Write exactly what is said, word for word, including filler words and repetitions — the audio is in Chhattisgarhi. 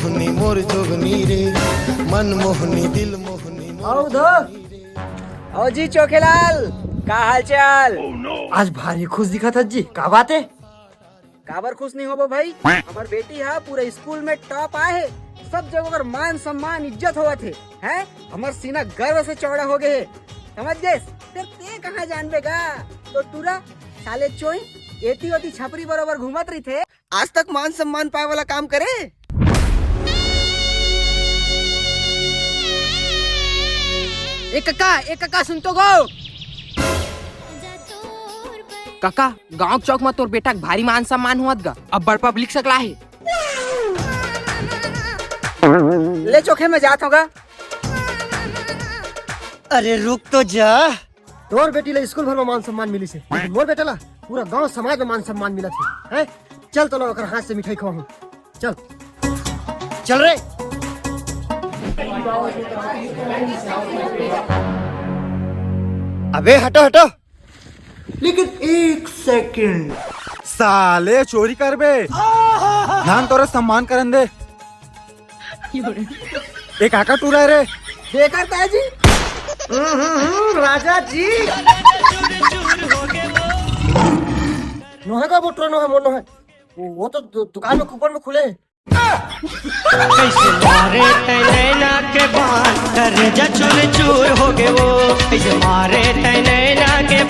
मोर जोगनी रे, मन मोहनी, दिल मोहनी, मोर आओ उधर। आओ जी चोखेलाल, का हाल चाल? आज भारी खुश दिखत हस जी, का बात हे? काबर खुश नहीं होबो भाई? हमर बेटी हा पूरा स्कूल में टॉप आए हे, सब जगह ओकर मान सम्मान इज्जत होवत हे, हैं? हमर सीना गर्व से चौड़ा हो गए हे, समझ गेस? फिर ते कहाँ जानबे गा? तो टूरा साले चोई एती ओती छपरी बरोबर घूमत रहिथे, आज तक मान सम्मान पाए वाला काम करे? ए कका, ए कका, सुन तो गो। कका, गांव के चौक म तोर बेटा के भारी मान सम्मान होवत गा। अब बड़ पब्लिक सकला हे। ले चोखे में जात होगा। अरे रुक तो जा। तोर बेटी ला स्कूल भर में मान सम्मान मिलिस हे, लेकिन मोर बेटा ला पूरा गांव समाज में मान सम्मान मिलत हे, हैं? चल तो लो ओकर हाथ से मिठाई खवाहूं। चल, चल रे। अबे हटो, हटो। लेकिन एक सेकंड। साले चोरी करबे, नान तोरा सम्मान करन दे। ए काका टूरा रे। बेकार ताजी। हम्म, हम्म, हम्म, राजा जी। नोहे का बोटरो नोहे, मोर नोहे। वो, वो तो दु-, दुकान में कूपन में खुले हे। कैसे मारे तै नैना के बाण, करेजा चूर चूर हो गए वो। कैसे मारे तै नैना के